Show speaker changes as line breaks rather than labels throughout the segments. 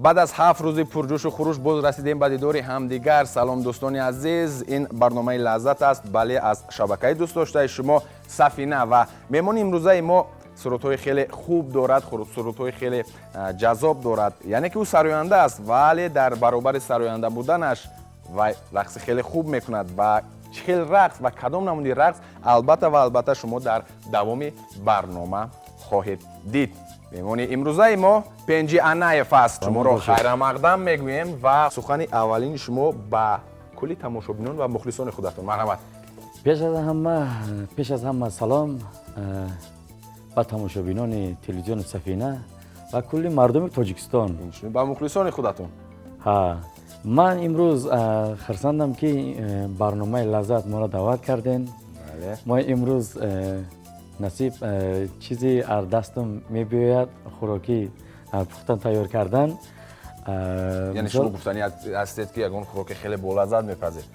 Баъд аз 7 рӯзи пурҷӯшу хуруш боз расидем ба дидори ҳамдигар. Салом, дӯстони азиз, ин барномаи Лаззат аст, бале, аз шабакаи дӯстдоштаи шумо Сафина, ва меҳмони имрӯзаи мо сурудҳои хеле хуб дорад, сурудҳои хеле ҷаззоб дорад, яъне ки ӯ сароянда аст, вале дар баробари сароянда буданаш вай рақси хеле хуб мекунад. Ва чӣ хел рақс ва кадом намуди рақс, албатта ва албатта шумо дар давоми барнома хоҳед дид. Меҳмони имрӯзаи мо Пенҷи Анаев аст. Шуморо хайрамақдам мегӯем ва сухани аввалини шумо ба кулли тамошобинон ва мухлисони худатон, марҳамат.
Пеш аз ҳама салом ба тамошобинони телевизиони Сафина ва кулли мардуми Тоҷикистон.
Ба мухлисони худатон.
Ҳа, ман имрӯз хурсандам, ки барномаи Лаззат моро даъват кардем. Мо имрӯз насиб чизе аз дастам мебиёяд, хӯрокӣ пухтан, тайёр кардан.
Яъне шумо гуфтанӣ ҳастед, ки ягон хӯроки хеле болаззат мепазед?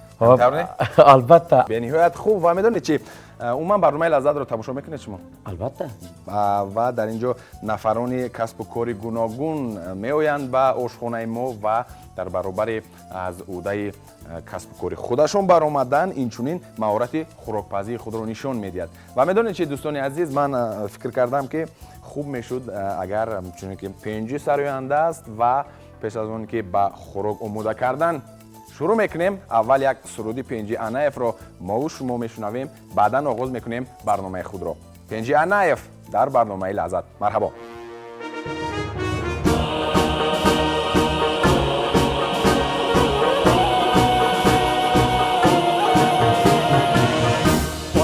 Албатта.
Бениҳоят хуб. Ва медонед чи, умуман барномаи Лаззатро тамошо мекунед шумо?
Албатта.
Ва дар ин ҷо нафарони касбу кори гуногун меоянд ба ошхонаи мо ва дар баробари аз ӯҳдаи касбу кори худашон баромадан, инчунин маҳорати хӯрокпазии худро нишон медиҳад. Ва медонед чи, дӯстони азиз, ман фикр кардам, ки хуб мешуд, агар чуне ки Пенҷи сароянда аст ва пеш аз он ки ба хӯрок омода кардан шурӯъ мекунем, аввал як суруди Пенҷи Анаевро мову шумо мешунавем, баъдан оғоз мекунем барномаи худро. Пенҷи Анаев дар барномаи Лаззат, марҳабо.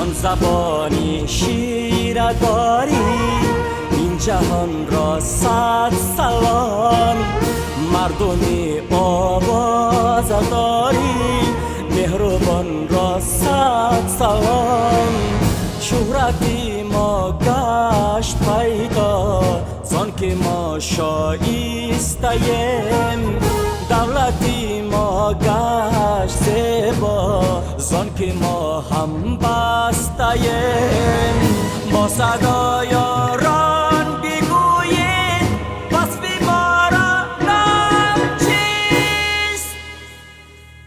Он забони шира дорӣ, ин ҷаҳонро сад салом. Мардуми овоза дорӣ, меҳрубонро сад салом. Шӯҳрати мо гашт пайдо, зон ки мо шоистаем. Давлати мо гашт зебо, зон ки мо ҳамбастаем. Бо садоёрон бигӯед, васфи моро ном чист?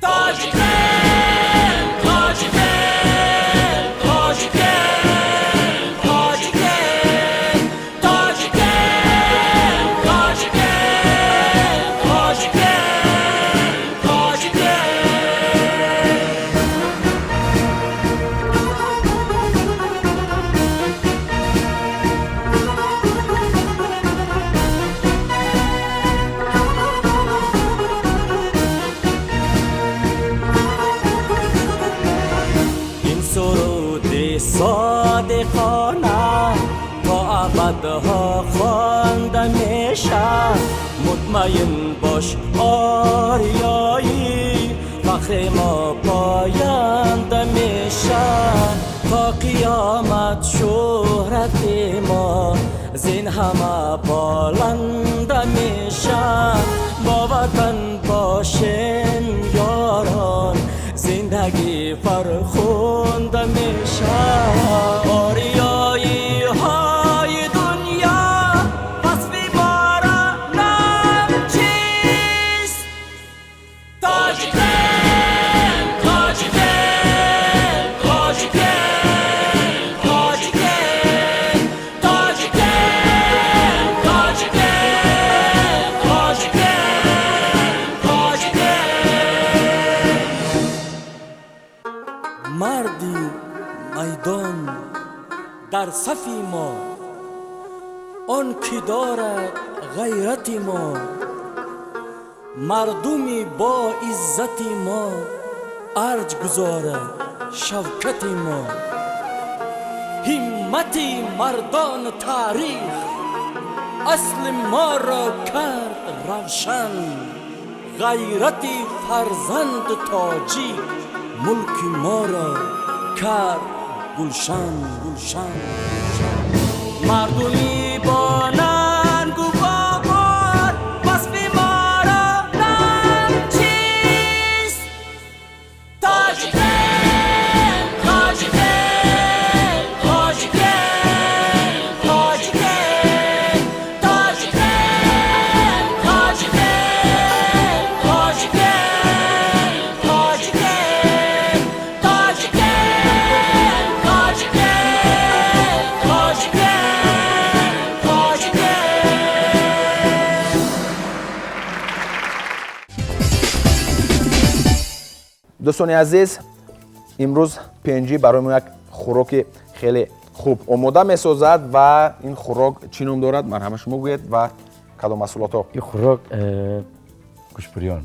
Тоҷикем, тоҷикем, тоҷикем, тоҷикем, тоҷикем, тоҷикем, тоҷикем, тоҷикем. Ин суруди содиқона то абадҳо хонда мешавад. Мутмаин бош, ориёӣ, фахри мо поянда мешавад. То қиёмат шӯҳрати мо зин ҳама боланда мешавад. Бо ватан бошем, ёрон, зиндагӣ фархунда мешавад. Ориёиҳои дунё, васфи моро ном чист? Тоҷикем, тоҷикем, тоҷикем, тоҷикем, тоҷикем, тоҷикем, тоҷикем, тоҷикем. Марди майдон дар сафи мо, он ки дорад ғайрати мо, мардуми бо иззати мо, арҷ гузорад шавкати мо. Ҳиммати мардони таърих асли моро кард равшан. Ғайрати фарзанду тоҷик мулки моро кард гулшан, гулшан, гулшан. Мардуми бо нангу бовар, васфи моро ном чист? Тоҷикем, тоҷикем, тоҷикем, тоҷикем, тоҷикем, тоҷикем.
Дӯстони азиз, имрӯз Пенҷӣ барои мо як хӯроки хеле хуб омода месозад ва ин хӯрок чӣ ном дорад? Марҳамат, шумо гӯед ва кадом маҳсулотҳо?
Ин хӯрок гӯштбирён.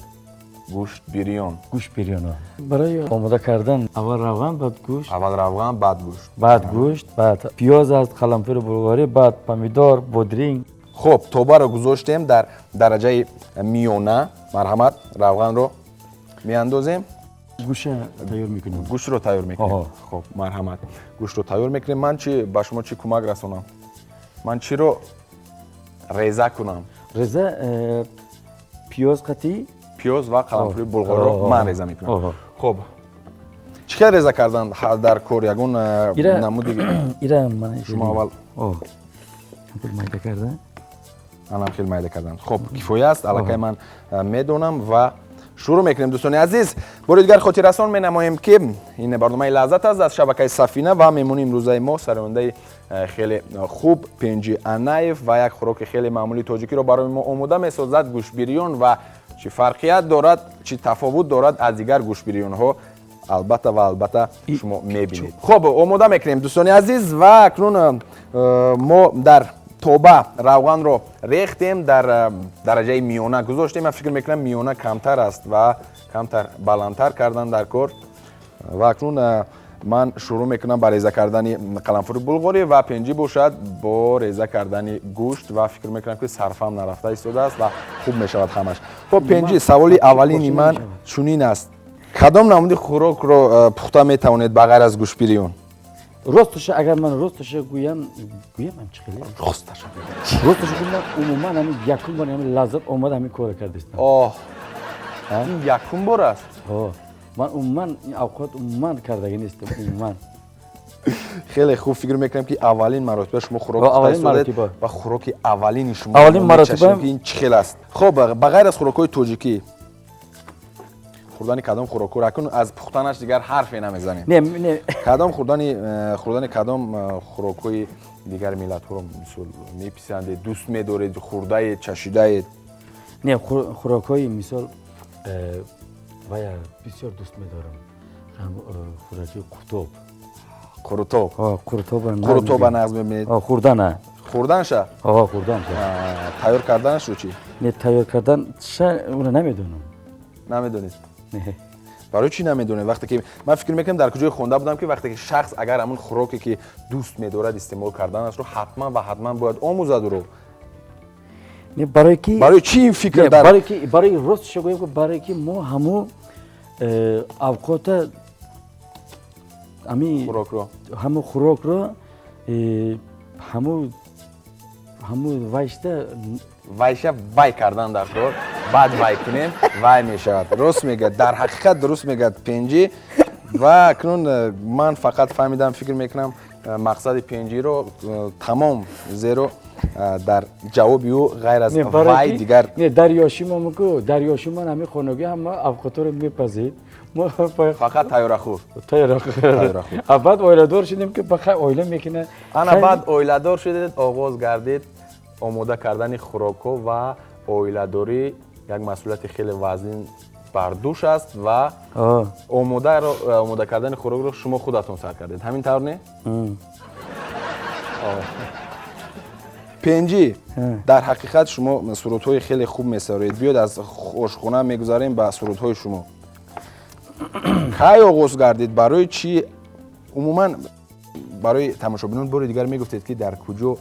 Гӯштбирён.
Гӯштбирён. Барои омода кардан аввал равған, баъд гӯшт.
Аввал равған, баъд гӯшт.
Баъд гӯшт, баъд пиёз аст, қаламфури булғорӣ, баъд помидор, бодринг.
Хуб, тобаро гузоштем дар дараҷаи миёна. Марҳамат, равғанро меандозем.
Гӯша тайёр мекунем.
Гӯштро тайёр мекунем. Хуб, марҳамат, гӯштро тайёр мекунем. Ман чи ба шумо чӣ кӯмак расонам? Ман чиро реза кунам?
Реза пиёз қатӣ.
Пиёз ва қаламфури булғориро ман реза мекунам. Хуб, чӣ хел реза кардан дар кор? Ягон намуди
ира
шумо аввал
майда кардан.
Манам хел майда кардан. Хуб, кифоя аст, аллакай ман медонам ва шурӯъ мекунем. Дӯстони азиз, бори дигар хотиррасон менамоем, ки ин барномаи «Лаззат» аст аз шабакаи «Сафина» ва меҳмони имрӯзаи мо сарояндаи хеле хуб Пенҷи Анаев ва як хӯроки хеле маъмулии тоҷикиро барои мо омода месозад, гӯштбирён. Ва чӣ фарқият дорад, чӣ тафовут дорад аз дигар гӯштбирёнҳо, албатта ва албатта шумо мебинед. Хуб, омода мекунем, дӯстони азиз. Ва акнун мо дар тоба равғанро рехтем, дар дараҷаи миёна гузоштем. Ман фикр мекунам, миёна камтар аст ва камтар баландтар кардан дар кор. Ва акнун ман шурӯъ мекунам ба реза кардани қаламфури булғорӣ ва Пенҷӣ бошад бо реза кардани гӯшт. Ва фикр мекунам, ки сарфам нарафта истодааст ва хуб мешавад ҳамаш. Хуб, Пенҷӣ, саволи аввалини ман чунин аст: кадом намуди хӯрокро пухта метавонед ба ғайр аз гӯштбирён?
Росташа, агар ман росташа гӯям, ам чӣ хеле?
Росташа.
Росташа гӯям, умуман ҳамин якум бор ҳамин «Лаззат» омада, ҳамин корро кардистам.
Оҳ, ин якум бор аст?
Ман умуман ин авқот умуман кардагӣ нестам, умуман.
Хеле хуб, фикр мекунам, ки аввалин маротиба шумо хӯрок
аввалин маротиба.
Ва хӯроки аввалини шумо.
Аввалин маротиба.
Ин чӣ хел аст? Хуб, ба ғайр аз хӯрокҳои тоҷикӣ хӯрдани кадом хӯрокҳоро, акнун аз пухтанаш дигар ҳарфе намезанем,
не, не,
кадом хӯрдани кадом хӯрокҳои дигар миллатҳоро, мисол, меписандед, дӯст медоред, хӯрдаед, чашидаед?
Не, хӯрокҳои, мисол, вая бисёр дӯст медорам, хӯроки қуртоб.
Қурутоб.
Қурутоб.
Қурутоба нағз мебинед?
Хӯрдана.
Хӯрданша?
Хӯрданша.
Тайёр карданашро чӣ?
Не, тайёр карданша ура намедонам.
Намедонед? Барои чӣ намедонед, вақте ки ман фикр мекунам, дар куҷое хонда будам, ки вақте ки шахс агар ҳамун хӯроке, ки дӯст медорад, истеъмол карданашро ҳатман ва ҳатман бояд омӯзад ӯро.
Не, барои ки
Барои чӣ ин фикр дар
Барои ки, барои ростша гӯям, барои ки мо ҳамун авқота ами
хӯрокро.
Ҳамун хӯрокро ҳамун вайшта.
Вайша вай кардан дар кор, баъд вай кунем, вай мешавад. Рост мегӯяд, дар ҳақиқат дуруст мегӯяд Пенҷӣ. Ва акнун ман фақат фаҳмидам, фикр мекунам, мақсади Пенҷиро тамом, зеро дар ҷавоби ӯ ғайр аз вай дигар
Не, дар ёшимамку, дар ёшиман ҳамин хонагӣ ҳама авқоторо мепазид.
Фақат тайёрахӯр.
Тайёрахӯр. Баъд оиладор шудем, ки бахай оила мекунад.
Ана, баъд оиладор шудед, оғоз гардид омода кардани хӯрокҳо. Ва оиладорӣ як масъулияти хеле вазнин бар дӯш аст ва омода кардани хӯрокро шумо худатон сар кардед, ҳамин тавр, не, Пенҷӣ? Дар ҳақиқат шумо сурудҳои хеле хуб месароед. Биёд, аз ошхона мегузарем ба сурудҳои шумо. Кай оғоз гардид? Барои чӣ? Умуман, барои тамошобинон бори дигар мегуфтед, ки дар куҷо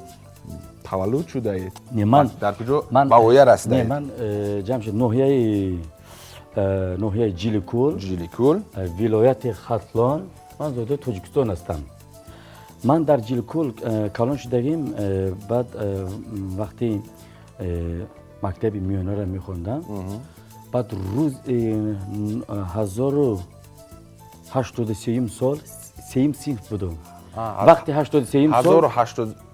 таваллуд шудаед, дар куҷо ба воя расидаед?
Ман Ҷамшед, ноҳияи Ҷиликул.
Ҷиликул.
Вилояти Хатлон. Ман зодаи Тоҷикистон ҳастам. Ман дар Ҷиликул калон шудагим. Баъд вақти мактаби миёнаро мехондам, баъд рӯз 1083-юм сол сеюм синф будум. Вақти 83-юм сол.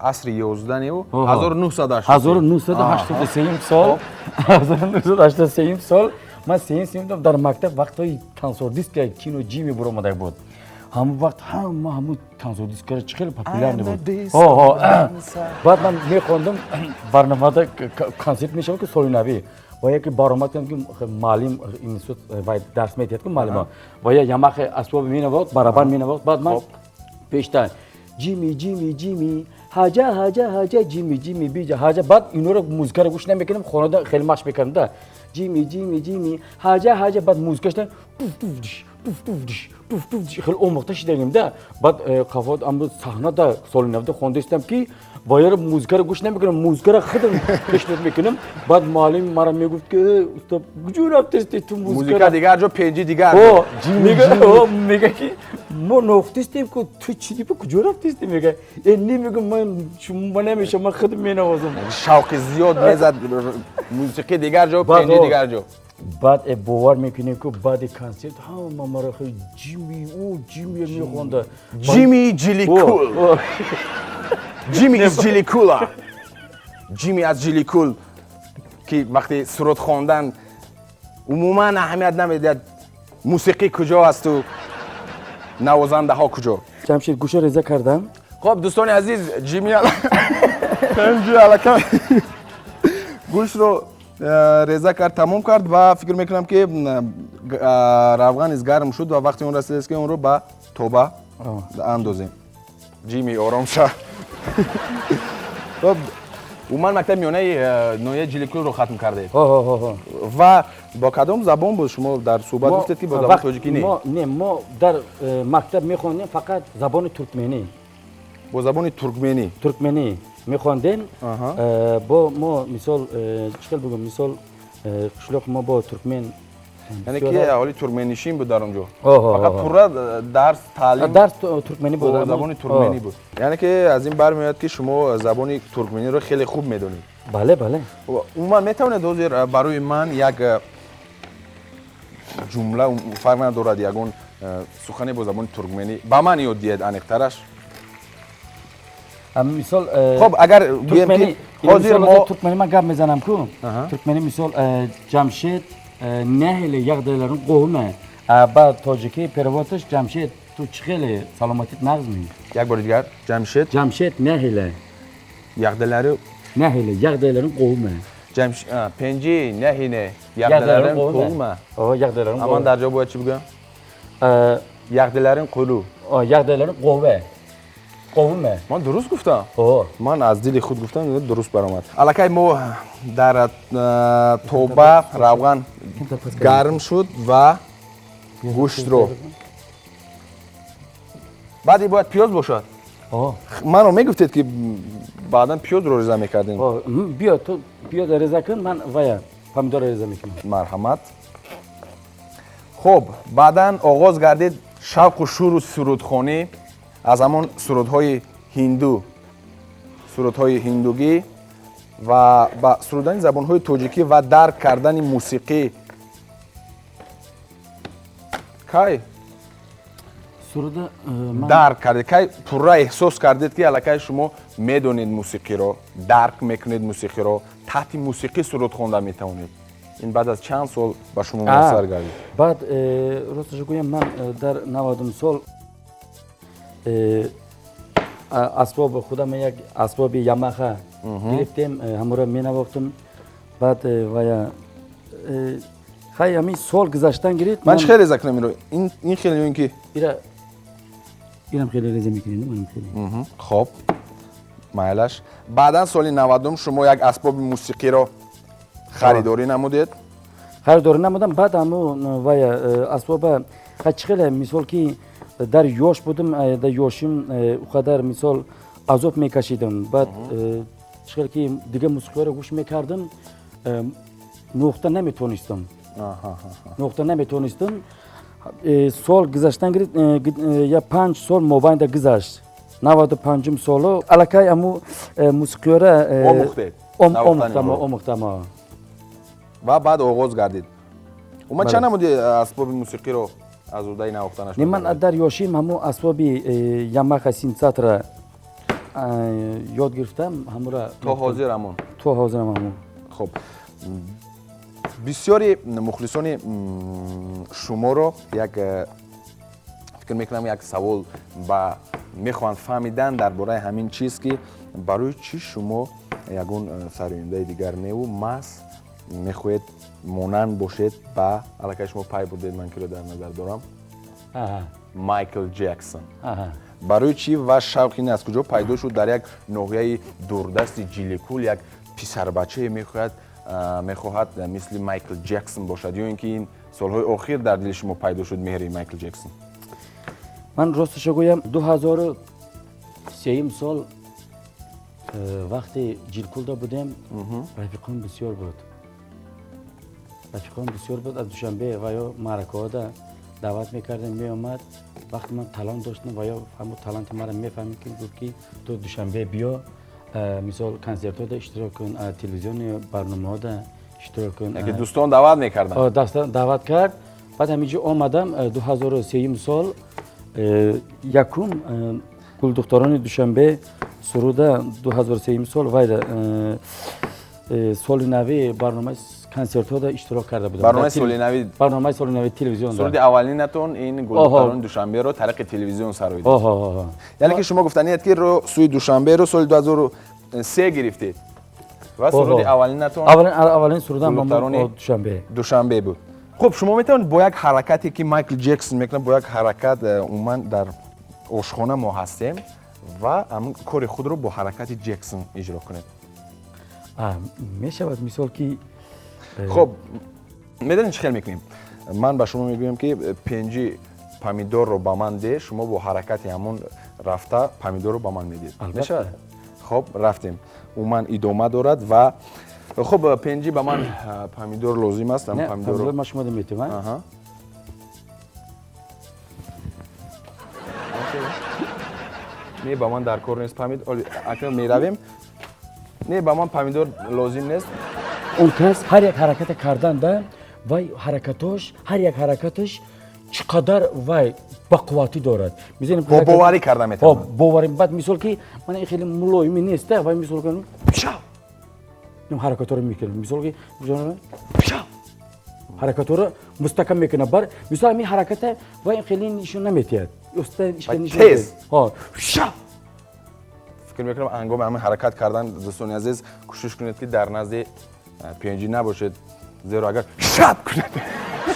Асри 11 неву?
1983-юм сол, 1983-юм сол ман сеюм синф будам дар мактаб. Вақтҳои тансордист кино ҷими буромада буд. Ҳамон вақт ҳама ҳамун танзодискара чӣ хеле популярный буд. Баъд ман мехондам, барномада консерт мешавад, ки соли навӣ, ва яке баромад кардам, ки муаллим институт вай дарс медиҳад, ки муаллима ва я Ямаха асбоби менавохт, барабан менавохт. Баъд ман пешта «Ҷими, Ҷими, Ҷими, ҳаҷа, ҳаҷа, ҳаҷа, Ҷими, Ҷими, биҷа, ҳаҷа». Баъд инора музикаро гӯш намекардам, хонада хеле машқ мекардам да: «Ҷими, Ҷими, Ҷими, ҳаҷа, ҳаҷа». Баъд музикаш туф туф диш, туф туф диш, туф туф диш, хеле омӯхта шидагим да. Баъд қафо саҳнада соли навда хондаистам, ки ваяро музикаро гӯш намекунам, музикаро худам пешниҳод мекунам. Баъд муаллим мара мегуфт, ки «Устод, куҷо рафтасти ту?»
Музика дигар ҷо, пенҷи дигар.
Мега, ки мо нохтистем, ку ту чӣ дипа, куҷо рафтисти? Мега, э, не, мегум, ман шумо намешам, ман худам менавозам.
Шавқи зиёд мезад, мусиқӣ дигар ҷо, пенҷи дигар ҷо.
Баъд бовар мекунем, ку баъди консерт ҳама мара «Ҷими, ӯ Ҷими» мехонда.
Ҷими Ҷиликул, Ҷими из Ҷиликула, Ҷими аз Ҷиликул, ки вақти суруд хондан умуман аҳамият намедиҳад мусиқӣ куҷо асту навозандаҳо куҷо.
Ҷамшед, гӯша реза кардам.
Хоб, дӯстони азиз, Ҷими аллакай гӯшро реза кард, тамом кард ва фикр мекунам, ки равған низ гарм шуд ва вақти он расидааст, ки онро ба тоба андозем. Ҷими, ором ша. Хоб, умуман мактаби миёнаи ноҳияи Ҷиликулро хатм кардед ва бо кадом забон буд? Шумо дар суҳбат гуфтед, ки бо забони тоҷикӣ не.
Не, мо дар мактаб мехондем фақат забони туркменӣ.
Бо забони туркменӣ.
Туркменӣ мехондем. Бо мо, мисол, чӣ хел бигӯм, мисол, қишлоқ мо бо туркмен.
Яъне ки аҳоли туркменнишин буд дар он ҷо, фақат пурра дарс, таълим
дарс туркменӣ буд.
Бо забони туркменӣ буд. Яъне ки аз ин бармеояд, ки шумо забони туркмениро хеле хуб медонед.
Бале.
Умуман метавонед ҳозир барои ман як ҷумла, фарқ надорад, ягон сухане бо забони туркменӣ ба ман ёд диҳед, аниқтараш?
Мисол.
Хоб, агар гӯем, ки ҳозир мо
Туркмени ман гап мезанам ку, туркмени, мисол: «Ҷамшед, nähili ýagdaýlaryň, gowumy?» Ба тоҷикӣ перевод аш: «Ҷамшед, ту чӣ хеле, саломатит нағзми?»
Як бори дигар, Ҷамшед.
«Ҷамшед, nähili
ýagdaýlary
nähili ýagdaýlaryň gowumy?»
Пенҷи, nähili ýagdaýlaryň gowumy?
Ýagdaýlaryň.
Аман дар ҷо бояд чӣ бигӯям? Ýagdaýlaryň қулу.
Ýagdaýlaryň gowy, gowumy?
Ман дуруст гуфтам, ман аз дили худ гуфтам, дуруст баромад. Аллакай мо дар тоба равған гарм шуд ва гӯштро баъди бояд пиёз бошад. Маро мегуфтед, ки баъдан пиёзро реза мекардем.
Биё, ту пиёз реза кун, ман вая помидорро реза мекунам.
Марҳамат. Хуб, баъдан оғоз гардид шавқу шуру сурудхонӣ аз ҳамон сурудҳои ҳинду, сурудҳои ҳиндугӣ ва ба сурудани забонҳои тоҷикӣ ва дарк кардани мусиқӣ кай дарк кардед, кай пурра эҳсос кардед, ки аллакай шумо медонед мусиқиро, дарк мекунед мусиқиро, таҳти мусиқӣ суруд хонда метавонед? Ин баъд аз чанд сол ба шумо муяссар гардид?
Баъд, росташо гӯям, ман дар 90-ум сол асбоби худам, як асбоби Ямаха гирифтем, ҳамора менавохтам. Баъд вая хай, ҳамин сол гузаштан гирифт.
Ман чӣ хел реза кунам инро? Ин хеле ё ин ки
Ирам хеле реза мекунем, манам хеле.
Хоб, майлаш. Баъдан соли 90-ум шумо як асбоби мусиқиро харидорӣ намудед.
Харидорӣ намудам. Баъд ҳамун вая асбоба хай, чӣ хеле, мисол, ки дар ёш будам, дар ёшим у қадар, мисол, азоб мекашидам. Баъд чӣ хел ки дигар мусиқиҳоро гӯш мекардам, нуқта наметонистам, нуқта наметонистам. Сол гузаштан гирифт, я 5 сол мобайнда гузашт. 95-ум соло аллакай ҳаму мусиқиёра
омӯхтед.
Омӯхтам, омӯхтам.
Ва баъд оғоз гардид. Умуман чанд намуди асбоби мусиқиро аз уҳдаи навохтанаш?
Не, ман дар ёшим ҳамун асбоби Ямаха синтезатора ёд гирифтам, ҳамура.
То ҳозир ҳамон?
То ҳозирам ҳамон.
Хуб, бисёри мухлисони шуморо як фикр Фикр мекунам, як савол ба мехоҳанд фаҳмидан дар бораи ҳамин чиз, ки барои чӣ шумо ягон сарояндаи дигар неву маҳз мехоҳед монанд бошед ба, аллакай шумо пай бурдед, ман киро дар назар дорам, Майкл Ҷексон. Барои чӣ ва шавқи ин аз куҷо пайдо шуд? Дар як ноҳияи дурдасти Ҷиликул як писарбачае мехоҳад мисли Майкл Ҷексон бошад, ё ин ки ин солҳои охир дар дили шумо пайдо шуд меҳри Майкл Ҷексон?
Ман росташо гӯям, 2003 сол, вақте Ҷилкулда будем, рафиқон бисёр буд, рафиқон бисёр буд аз Душанбе ва ё маъракаҳода даъват мекардем, меомад. Вақте ман талант доштам ва ё ҳамун таланти мара мефаҳмид, ки гуфт, ки ту Душанбе биё, мисол, консертҳода иштирок кун, телевизиони барномаҳода иштирок кун.
Яке дӯстон даъват мекарданд.
Даъват кард. Баъд ҳаминҷо омадам, 2003 сол якум «Гулдухтарони Душанбе» суруда, 2003 сол вайда соли нави барномаи консертҳода иштирок карда будам.
Барномаи соли нави.
Барномаи соли нави телевизион.
Суруди аввалинатон ин «Гулдухтарони Душанберо» тариқи телевизион сароидед. Яъне ки шумо гуфтаниед, ки сӯи Душанберо соли 2003 гирифтед ва суруди аввалинатон
аввалин сурудам Душанбе.
Душанбе буд. Хуб, шумо метавонед бо як ҳаракате, ки Майкл Ҷексон мекунад, бо як ҳаракат, умуман дар ошхона мо ҳастем, ва ҳамн кори худро бо ҳаракати Ҷексон иҷро кунед?
Мешавад, мисол ки
Хуб, медонед, чӣ хел мекунем? Ман ба шумо мегӯям, ки пенҷи помидорро ба ман де, шумо бо ҳаракати ҳамон рафта помидорро ба ман медиҳед. Мешавад? Хуб, рафтем. Умуман идома дорад. Ва хуб, пенҷи, ба ман помидор лозим аст.
Помидор ма шумо метавон.
Не, ба ман дар кор нест помидор. Акнун меравем. Не, ба ман помидор лозим нест.
Он кас ҳар як ҳараката карданда, вай ҳаракатош, ҳар як ҳаракаташ чӣ қадар вай бақувватӣ дорад.
Бо боварӣ карда метавонад.
Боварӣ. Баъд, мисол ки, мана хеле мулоими неста вай, мисол, ҳаракатҳоро мекунад, мисол ки ҳаракатҳоро мустаҳкам мекунад. Бар мисол, ҳамин ҳараката вай хеле нишон наметиҳад.
Тез. Фикр мекунам, ҳангоми ҳамин ҳаракат кардан, дӯстони азиз, кӯшиш кунед, ки дар назди пенҷӣ набошед, зеро агар шап кунад,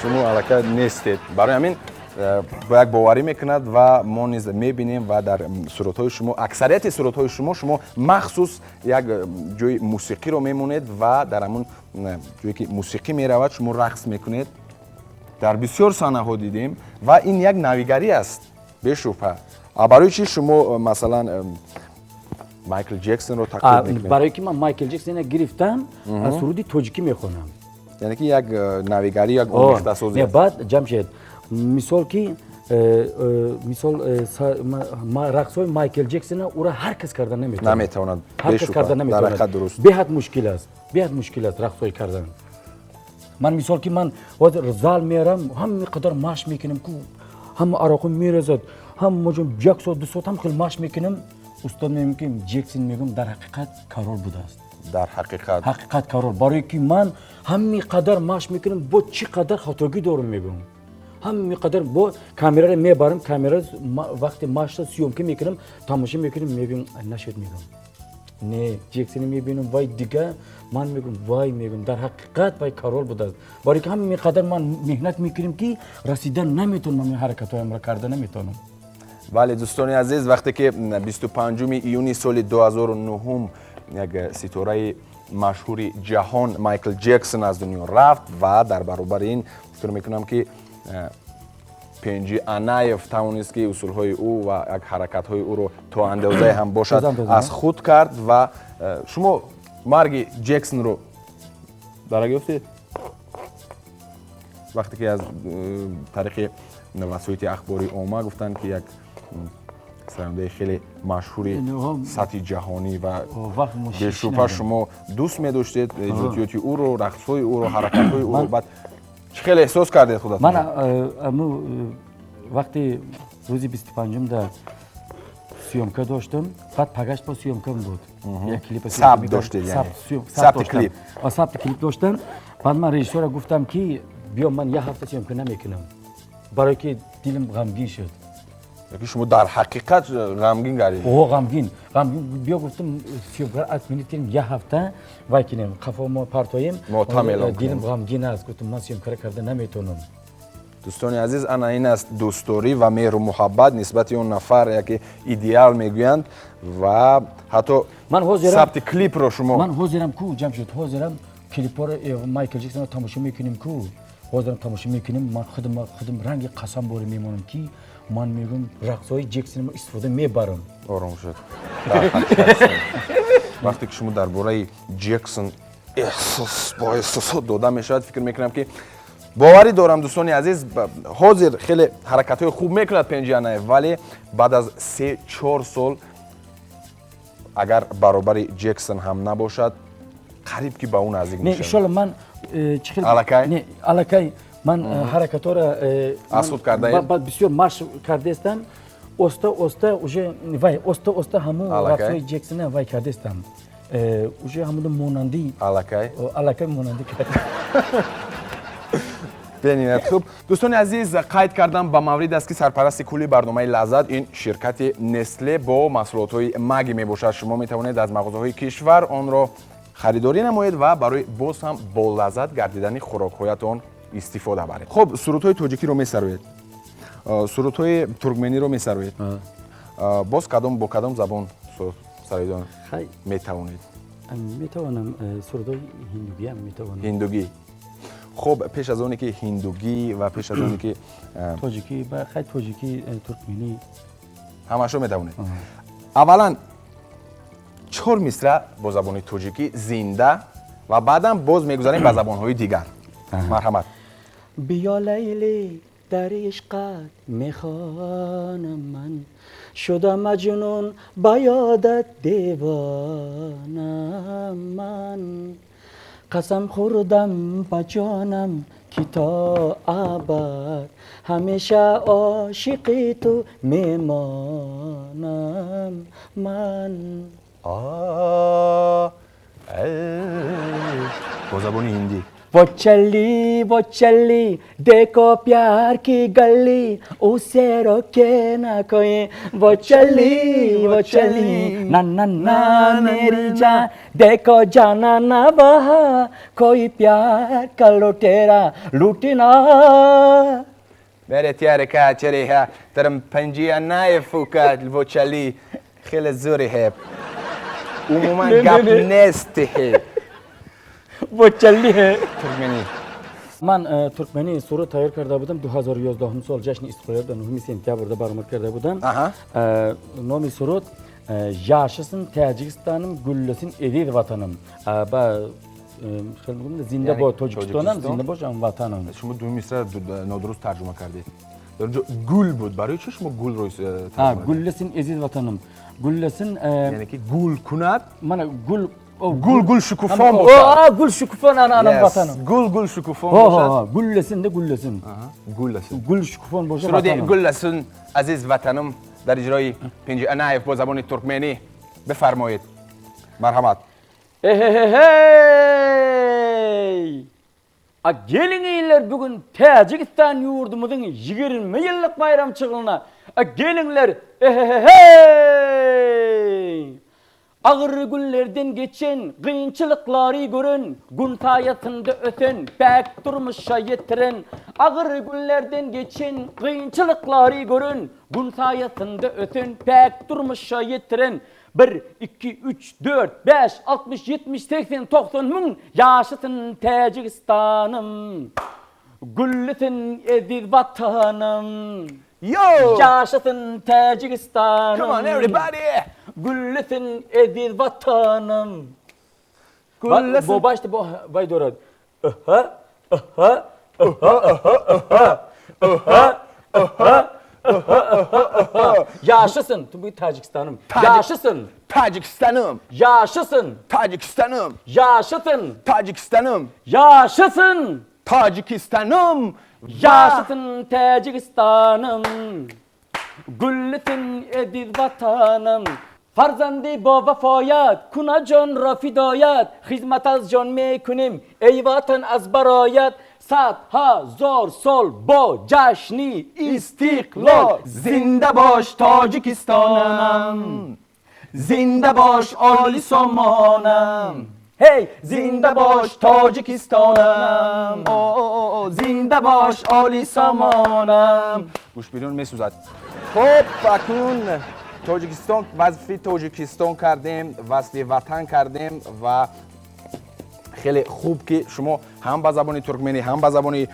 шумо аллакай нестед. Барои ҳамин бо як боварӣ мекунад ва мо низ мебинем. Ва дар сурудҳои шумо, аксарияти сурудҳои шумо, шумо махсус як ҷои мусиқиро мемонед ва дар ҳамун ҷое, ки мусиқӣ меравад, шумо рақс мекунед. Дар бисёр саҳнаҳо дидем ва ин як навигарӣ аст бешубҳа. Барои чӣ шумо, масалан, Майкл Ҷексонро тақлид мекунед?
Барои ки ман Майкл Ҷексона гирифтам, аз суруди тоҷикӣ мехонам.
Яъне ки як навигарӣ, як омехтасозӣ.
Баъд, Ҷамшед, мисол ки мисол, рақсҳои Майкл Ҷексона ӯра ҳар кас карда наметавонад.
Наметавонад.
Ҳар кас карда наметавонад, беҳад мушкил аст, беҳад мушкил аст рақсҳои кардан. Ман, мисол ки, ман ҳозир зал мерам, ҳама қадар машқ мекунам, ҳама ароқим мерезад, ҳама ҷо як соат, 2 соат ҳам хел машқ мекунам. Устод мегӯям, ки Ҷексон, мегӯям, дар ҳақиқат король будааст.
Дар ҳақиқат.
Ҳақиқат король, барои ки ман ҳами қадар машқ мекунам, бо чӣ қадар хатогӣ дорам, мегӯям. Ҳами қадар бо камераро мебарам, камера вақте машқро съёмка мекунам, тамоша мекунам, мегӯям, нашуд, мегӯям, не, Ҷексони мебинам, вай дига. Ман мегӯям, вай, мегӯям, дар ҳақиқат вай король будааст, барои ки ҳами қадар ман меҳнат мекунем, ки расидан наметавонам, ҳамин ҳаракатҳоямро карда наметавонам.
Бале, дӯстони азиз, вақте ки 25 июни соли 2009 як ситораи машҳури ҷаҳон Майкл Ҷексон аз дунё рафт ва дар баробари ин фикр мекунам, ки Пенҷи Анаев тавонист, ки усулҳои ӯ ва як ҳаракатҳои ӯро то андозае ҳам бошад аз худ кард. Ва шумо марги Ҷексонро дарак ёфтед, вақте ки аз тариқи васоити ахбори омма гуфтанд, ки як сарояндаи хеле машҳури сатҳи ҷаҳонӣ ва бешубҳа шумо дӯст медоштед эҷодиёти ӯро, рақсҳои ӯро, ҳаракатҳои ӯро, баъд чӣ хеле эҳсос кардед худатон?
Ман вақте рӯзи 25-ум дар съёмка доштам, баъд пагаш бо съёмкам буд.
Сабт доштед, сабти клип.
Сабти клип доштам. Баъд ман режиссёра гуфтам, ки биё, ман як ҳафта съёмка намекунам, барое ки дилам ғамгин шуд.
Лекин шумо дар ҳақиқат ғамгин гардидед.
О, ғамгин, ғамгин. Биё, гуфтам, съёмка отменить кунем, як ҳафта вай кунем, қафо мо партоем.
Мотам эълон.
Дилам ғамгин аст, гуфтам, ман съёмка карда наметавонам.
Дӯстони азиз, ана ин аст дӯстдорӣ ва меҳру муҳаббат нисбати он нафар, яке идеал мегӯянд, ва ҳатто
Ман ҳозирам.
сабти клипро шумо.
Ман ҳозирам ку, Ҷамшед, ҳозирам клипҳоро Майкл Ҷексонро тамошо мекунем ку, ҳозирам тамошо мекунем. Ман худам ранги қасам боре мемонам, ки ман мегӯям, рақсҳои Ҷексонро истифода мебарам.
Ором шуд. Дар ҳақиқат, вақте ки шумо дар бораи Ҷексон эҳсос бо эҳсосот дода мешавад, фикр мекунам, ки боварӣ дорам, дӯстони азиз, ҳозир хеле ҳаракатҳои хуб мекунад Пенҷи Анаев, вале баъд аз 3-4 сол агар баробари Ҷексон ҳам набошад, қариб ки ба ӯ наздик
Не,
мешавад.
Иншолло, ман чӣ хел
Аллакай?
Не, аллакай ман ҳаракатҳоро
Аз худ кардаед?
Бисёр машқ кардаестам, оста оста уже вай, оста оста ҳамун
Аллакай?
рақсҳои Ҷексона вай кардаестам, уже ҳамун монандӣ.
Аллакай.
Аллакай монандӣ кард.
Бениҳоят хуб. Дӯстони азиз, қайд кардам ба маврид аст, ки сарпарасти кулли барномаи «Лаззат» ин ширкати Нестле бо маҳсулотҳои Маги мебошад. Шумо метавонед аз мағозаҳои кишвар онро харидорӣ намоед ва барои боз ҳам болаззат гардидани хӯрокҳоятон истифода баред. Хуб, сурудҳои тоҷикиро месароед, сурудҳои туркмениро месароед, боз кадом, бо кадом забон суруд сароидан
Хай.
метавонед?
Метавонам, сурудҳои ҳиндугиам метавонам.
Ҳиндугӣ. Хуб, пеш аз оне ки ҳиндугӣ ва пеш аз оне ки
Тоҷикӣ, хай, тоҷикӣ, туркменӣ.
Ҳамашо метавонед. Аввалан чор мисра бо забони тоҷикӣ зинда ва баъдан боз мегузарем ба забонҳои дигар. Марҳамат.
Биё, Лайлӣ, дар ишқат мехонам, ман шуда маҷнун, ба ёдат девонам, ман қасам хӯрдам ба ҷонам, ки то абад ҳамеша ошиқи ту мемонам ман.
А, бо забони ҳиндӣ.
वो चली, वो चली, देखो प्यार की गली, उसे रोके ना कोई, वो चली, वो चली, ना ना ना, मेरी जान, देखो जाना ना वहाँ, कोई प्यार का लुटेरा लूटना।
मेरे त्यारे का चरे है तरम पंजिया नायफ का वो चली, хеле зури है, умуман гап нест है।
वो चली है।
Туркменӣ.
Ман туркманӣ суруд тайёр карда будам, 2011 сол ҷашни истиқлолият, 9 сентябрда баромад карда будам. Номи суруд «Yaşasın Täjigistanym, güllesin eziz Watanym». Ба хел мегӯям, зинда
Яъне
бод Тоҷикистонам,
Тоҷикистон?
Зинда бошам Ватанам.
Шумо ду мисра нодуруст тарҷума кардед. Дар ҷо гул буд. Барои чӣ шумо гулро тарҷума кардед?
Güllesin eziz Watanym, güllesin.
Яъне ки гул кунад.
Мана гул.
Гул гул шукуфон бошад.
Гул шукуфон, ана ана
Yes.
Ватаным.
Гул гул шукуфон бошад.
Güllesin де, güllesin.
Güllesin.
Гул шукуфон бошад
суруди
Ватанам.
«Güllesin aziz Watanym» дар иҷрои Пинҷи Анаев бо забони туркменӣ. Бифармоед, марҳамат.
Ey! A geliňler bugün Täjigistan ýurdumyzyň 20 ýyllyk baýramçylygyna. A geliňler. Hey! Agyr günlerden geçen, kynçylyklary gören, gün saýasynda ösen, päk durmuşa ýetiren, agyr günlerden geçen, kynçylyklary gören, gün saýasynda ösen, päk durmuşa ýetiren, 1, 2, 3, 4, 5, 60, 70, 80, 90, 1000, ýaşasyn Täjigistanym. Güllesin eziz Watanym.
Yo!
Ýaşasyn Täjigistanym.
Come on, everybody!
Güllesin eziz Watanym.
Güllesin.
Bu başta bu vay doğru. Aha, aha, aha, aha, aha, aha, aha, aha, aha. Ýaşasyn bu Täjigistanym. Ýaşasyn.
Tajikistanim.
Ýaşasyn.
Tajikistanim.
Ýaşasyn.
Tajikistanim.
Ýaşasyn.
Tajikistanim.
Ýaşasyn Täjigistanym. Güllesin eziz Watanym. Farzandi با وفایت کند جان را فدایت، خدمت از جان میکنیم ای وطن از برایت. 100 000 сол бо ҷашни истиқлол.
Зинда бош, Тоҷикистонам, зинда бош, оли сомонам.
Ҳей!
Зинда бош, Тоҷикистонам, зинда бош, оли сомонам. Гӯшбирён месӯзад. Хуб, акнун Тоҷикистон, васфи Тоҷикистон кардем, васфи ватан кардем ва хеле хуб, ки шумо ҳам ба забони туркменӣ, ҳам ба забони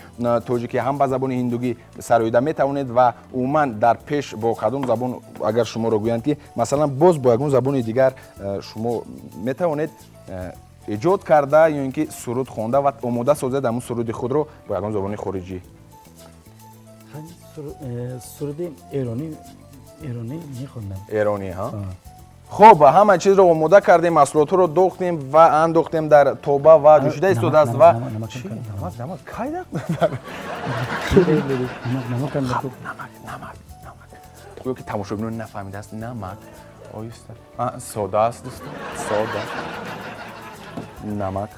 тоҷикӣ, ҳам ба забони ҳиндугӣ сароида метавонед. Ва умуман, дар пеш бо кадом забон, агар шуморо гӯянд, ки масалан, боз бо ягон забони дигар шумо метавонед эҷод карда ё ин ки суруд хонда ва омода созед ҳамун суруди худро бо ягон забони хориҷӣ?
Суруди эронӣ мехондам.
Эронӣ, ҳа. Хуб, ҳама чизро омода кардем, маҳсулотҳоро дохтем ва андохтем дар тоба ва ҷӯшида истодааст. Ва намак, намак кайда? Намак, намак, намак. Гӯё ки тамошобинон нафаҳмидааст. Намак оҳиста, сода аст, дӯстон, сода, намак.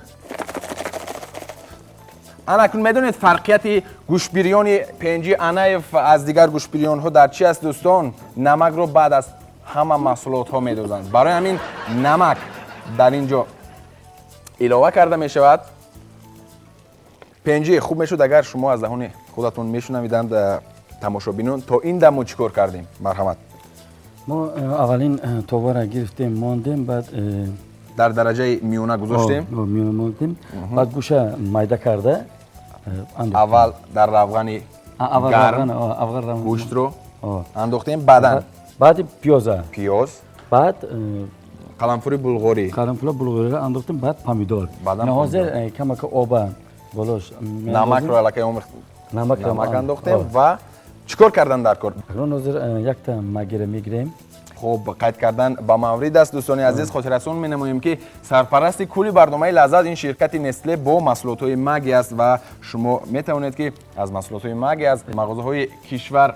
Ана акнун медонед, фарқияти гӯшбирёни Пенҷи Анаев аз дигар гӯшбирёнҳо дар чи аст, дӯстон? Намакро баъд аз ҳама маҳсулотҳо медозанд. Барои ҳамин намак дар ин ҷо илова карда мешавад. Пенҷи, хуб мешуд, агар шумо аз даҳони худатон мешунавиданд тамошобинон, то ин дам мо чӣ кор кардем? Марҳамат.
Мо аввалин товара гирифтем, мондем, баъд
дар дараҷаи миёна гузоштем.
Миёна мондем, баъд гӯша майда карда.
Аввал дар равғани гарм гӯштро андохтем, баъдан
баъди пиёза.
Пиёз.
Баъд
қаламфури булғорӣ.
Қаламфури булғориро андохтем, баъд помидор. Ҳозир камака оба болош.
Намакро аллакай намак андохтем. Ва чӣ кор кардан дар кор?
Акнун ҳозир якта Маггира мегирем.
Хуб, қайд кардан ба маврид аст, дӯстони азиз, хотиррасон менамоем, ки сарпарасти кулли барномаи Лаззат ин ширкати Нестле бо маҳсулотҳои Магги аст. Ва шумо метавонед, ки аз маҳсулотҳои Магги аз мағозаҳои кишвар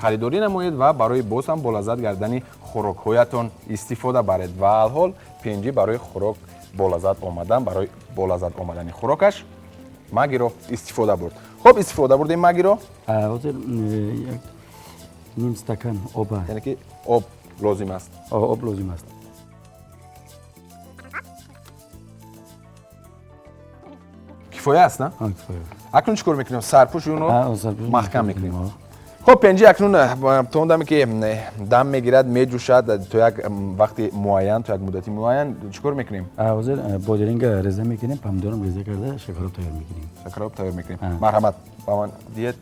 харидорӣ намоед ва барои боз ҳам болаззат гардани хӯрокҳоятон истифода баред. Ва алҳол Пенҷӣ барои хӯрок болаззат омадан, барои болаззат омадани хӯрокаш Маггиро истифода бурд. Хуб, истифода бурдем Маггиро.
Ҳозир ним стакан оба.
Яъне ки об лозим аст.
Об лозим аст.
Кифоя аст, на? Акнун чӣ кор мекунем? Сарпӯши онро маҳкам мекунем. Хуб, Пенҷи, акнун то он даме ки дам мегирад, меҷӯшад, то як вақти муайян, то як муддати муайян чӣ кор мекунем?
Ҳозир бодиринга реза мекунем, помидорам реза карда, шакароб тайёр мекунем.
Шакароб тайёр мекунем. Марҳамат, ба ман диҳед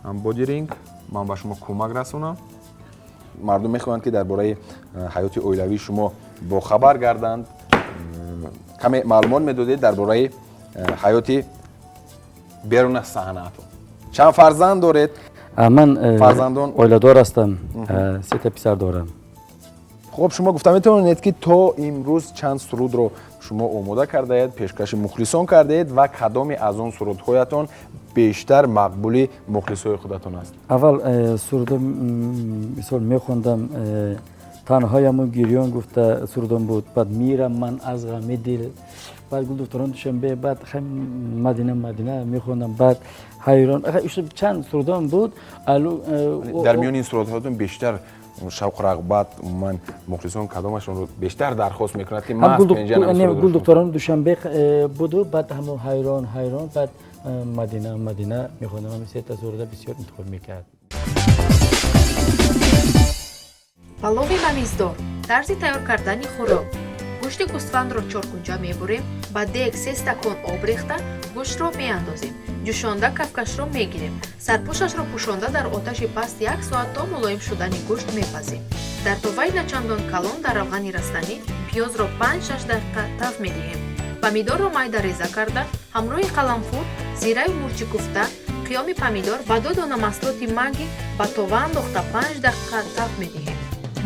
бодиринг, ман ба шумо кӯмак расонам. Мардум мехоҳанд, ки дар бораи ҳаёти оилавии шумо бохабар гарданд. Каме маълумот медодед дар бораи ҳаёти берун аз саҳнаатон. Чанд фарзанд доред?
Ман
фарзандон?
Оиладор ҳастам, сета писар дорам.
Хуб, шумо гуфта метавонед, ки то имрӯз чанд сурудро шумо омода кардаед, пешкаши мухлисон кардаед ва кадоме аз он сурудҳоятон бештар мақбули мухлисҳои худатон аст?
Аввал сурудо, мисол, мехондам, танҳояму гирён гуфта сурудом буд, баъд мирам ман аз ғами дил, баъд гулдухтарон Душанбе, баъд Мадина, Мадина мехондам, баъд ҳайрон, чанд сурудом буд.
Дар миёни ин сурудҳоятон бештар шавқу рағбат, умуман мухлисон кадомашонро бештар дархост мекунад, ки
Гулдухтарони Душанбе буду, баъд ҳамо ҳайрон, ҳайрон, баъд Мадина, Мадина мехондам. Ҳами сета суруда бисёр интихоб мекард.
Палови мавиздор. Тарзи тайёр кардани хӯрок: гӯшти гӯсфандро чоркунҷа мебурем, ба дег се стакон об рехта, гӯштро меандозем, ҷӯшонда кафкашро мегирем, сарпӯшашро пӯшонда, дар оташи паст як соат то мулоим шудани гӯшт мепазем. Дар товаи начандон калон дар равғани растанӣ пиёзро 5-6 дақиқа таф медиҳем. Помидорро майда реза карда, ҳамроҳи қаламфур, зираю мурчи куфта, қиёми помидор ва ду дона маҳсулоти Магги ба това андохта, 5 дақиқа таф медиҳем.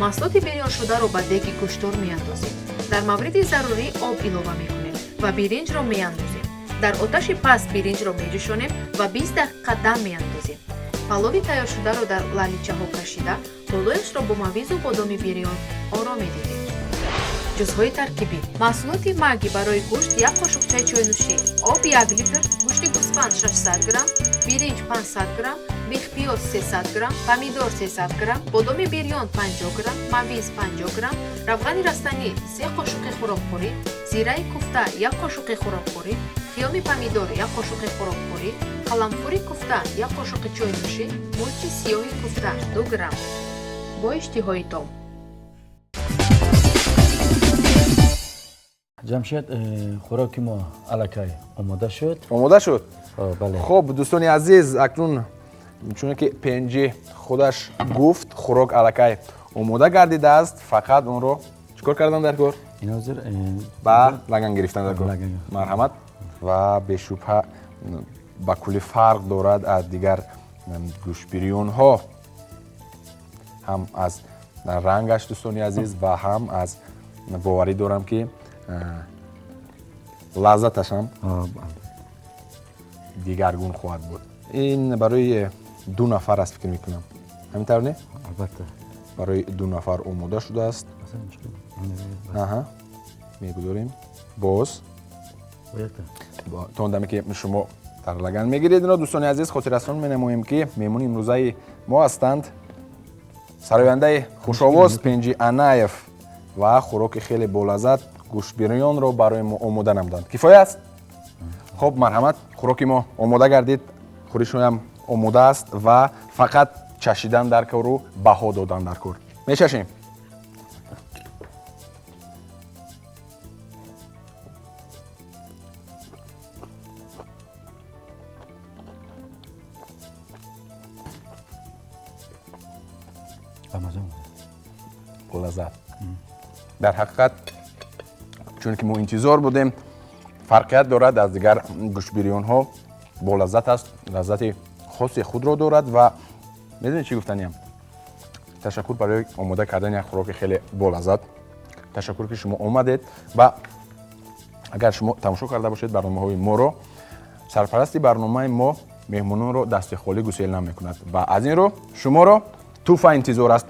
Маҳсулоти бирёншударо ба деги гӯштор меандозем, дар мавриди зарурӣ об илова мекунем ва биринҷро меандозем. Дар оташи паст биринҷро меҷӯшонем ва 20 дақиқа дам меандозем. Палови тайёршударо дар лаличаҳо кашида, болояшро бо мавизу бодоми бирён оро медиҳем. Ҷузъҳои таркибӣ: маҳсулоти Маги барои гӯшт 1 қошуқчаи чойнӯшӣ, об 1 литр, гӯшти гӯсфанд 600 грамм, биринҷ 500 грамм, бехпиёз 300 грамм, помидор 300 грамм, бодоми бирён 50 грамм, мавиз 50 грамм, равғани растанӣ 3 қошуқи хӯрокхӯрӣ, зираи куфта 1 қошуқи хӯрокхӯрӣ, хиёми помидор 1 қошуқи хӯрокхӯрӣ, қаламфури куфта 1 қошуқи чойнӯшӣ, мурчи сиёҳи куфта 2 грамм. Бо иштиҳои том.
Ҷамшед, хӯроки мо аллакай омода шуд.
Омода шуд?
Бале.
Хуб, дӯстони азиз, акнун чуне ки Пенҷи худаш гуфт, хӯрок аллакай омода гардидааст, фақат онро чӣ кор кардан дар кор?
Ин ҳозир
ба лаган гирифтан дар кор. Марҳамат. Ва бешубҳа ба куллӣ фарқ дорад аз дигар гӯштбирёнҳо, ҳам аз рангаш, дӯстони азиз, ва ҳам аз боварӣ дорам ки лаззаташ ҳам дигаргун хоҳад буд. Ин барои 2 нафар аст, фикр мекунам. Ҳамин тавр не?
Албатта.
Барои 2 нафар омода шудааст. Аҳа, мегузорем. Боз то он даме ки шумо дар лаган мегиред инро, дӯстони азиз, хотиррасон менамоем ки меҳмони имрӯзаи мо ҳастанд сарояндаи хушовоз Пенҷи Анаев ва хӯроки хеле болаззат гӯштбирёнро барои мо омода намуданд. Кифоя аст? Хуб, марҳамат, хӯроки мо омода гардид, хӯришҳоям омода аст ва фақат чашидан дар кору баҳо додан дар кор. Мечашем. Болаззат. Дар ҳақиқат чун ки мо интизор будем, фарқият дорад аз дигар гӯштбирёнҳо, болаззат аст, лаззати хоси худро дорад ва медонед чӣ гуфтаниям? Ташаккур барои омода кардани як хӯроки хеле болаззат. Ташаккур ки шумо омадед ва агар шумо тамошо карда бошед барномаҳои моро, сарпарасти барномаи мо меҳмононро дасти холӣ гусел намекунад ва аз ин рӯ шуморо тӯҳфа интизор аст.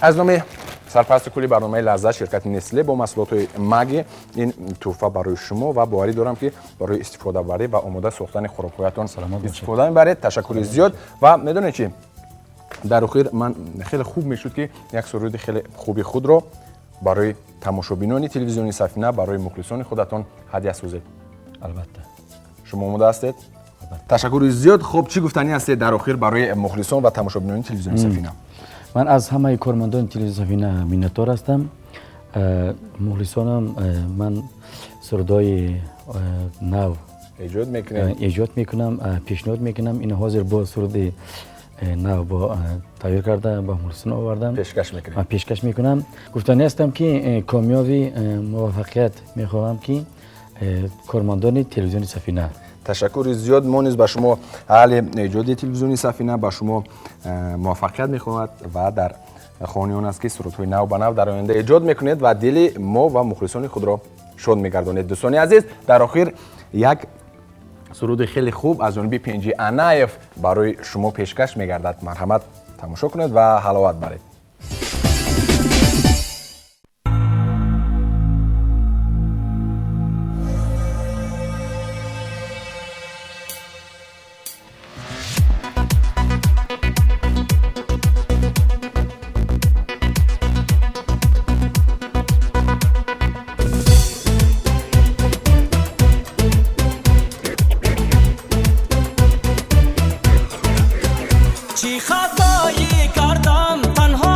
Аз номи сарпарасти кулли барномаи Лаззат, ширкати Несле бо маҳсулотҳои Маги, ин тӯҳфа барои шумо ва боварӣ дорам ки барои истифодабарӣ ва омода сохтани хӯрокҳоятон истифода мебаред. Ташаккури зиёд. Ва медонед чӣ? Дар охир ман хеле хуб мешуд ки як суруди хеле хуби худро барои тамошобинони телевизиони Сафина, барои мухлисони худатон ҳадя созед.
Албатта.
Шумо омода ҳастед? Ташаккури зиёд. Хуб, чӣ гуфтанӣ ҳастед дар охир барои мухлисон ва тамошобинони телевизиони Сафина?
Ман аз ҳамаи кормандони телевизиони Сафина миннатдор ҳастам. Мухлисонам, ман сурудҳои нав эҷод мекунам, пешниҳод мекунам. Ин ҳозир бо суруди нав бо тайёр карда ба мухлисон овардам, пешкаш мекунам. Гуфтанӣ ҳастам ки комёби муваффақият мехоҳам ки кормандони телевизиони Сафина.
Ташаккури зиёд. Мо низ ба шумо аҳли эҷоди телевизиони Сафина ба шумо муваффақият мехоҳад ва дар хоҳони он аст ки сурудҳои нав ба нав дар оянда эҷод мекунед ва дили мо ва мухлисони худро шод мегардонед. Дӯстони азиз, дар охир як суруди хеле хуб аз ҷониби Пенҷи Анаев барои шумо пешкаш мегардад. Марҳамат, тамошо кунед ва ҳаловат баред.
Чӣ хатоӣ кардам танҳо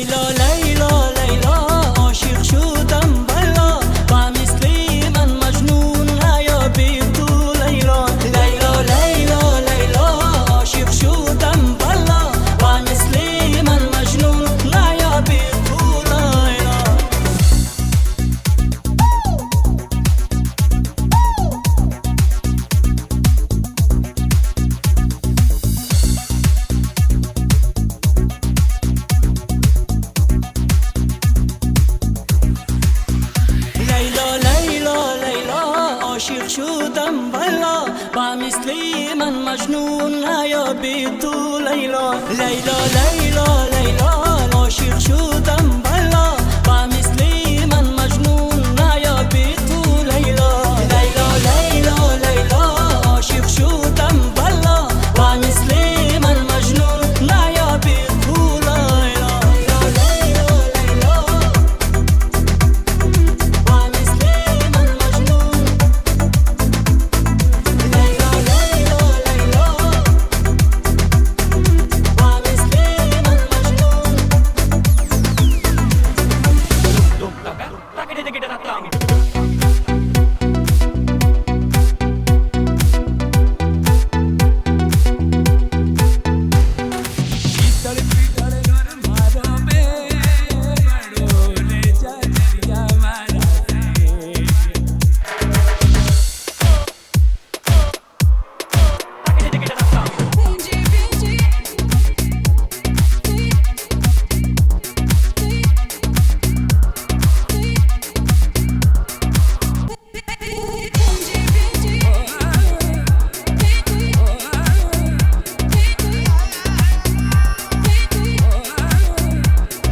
Лайло Лайло Лайло ошиқ шудам валло, ба мисли ман Маҷнун наёби ту Лайло. Лайло Лайло Лайло ошиқ шудам валло, ба мисли ман Маҷнун наёби ту Лайло. Лайло Лайло Лайло ошиқ шудам валло, ба мисли ман Маҷнун наёби ту Лайло. Лайло Лайло Лайло ошиқ шудам валло, ба мисли ман Маҷнун наёби ту Лайло. Лайло Лайло Лайло ошиқ шудам валло, ба мисли ман Маҷнун наёби ту Лайло. Лайло Лайло ба мисли ман Маҷнун. Лайло Лайло Лайло ба мисли ман Маҷнун.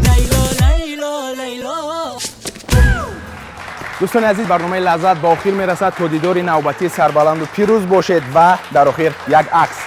Лайло Лайло Лайло.
Дӯстони азиз, барномаи Лаззат ба охир мерасад. То дидори навбатӣ сарбаланду пирӯз бошед ва дар охир як акс.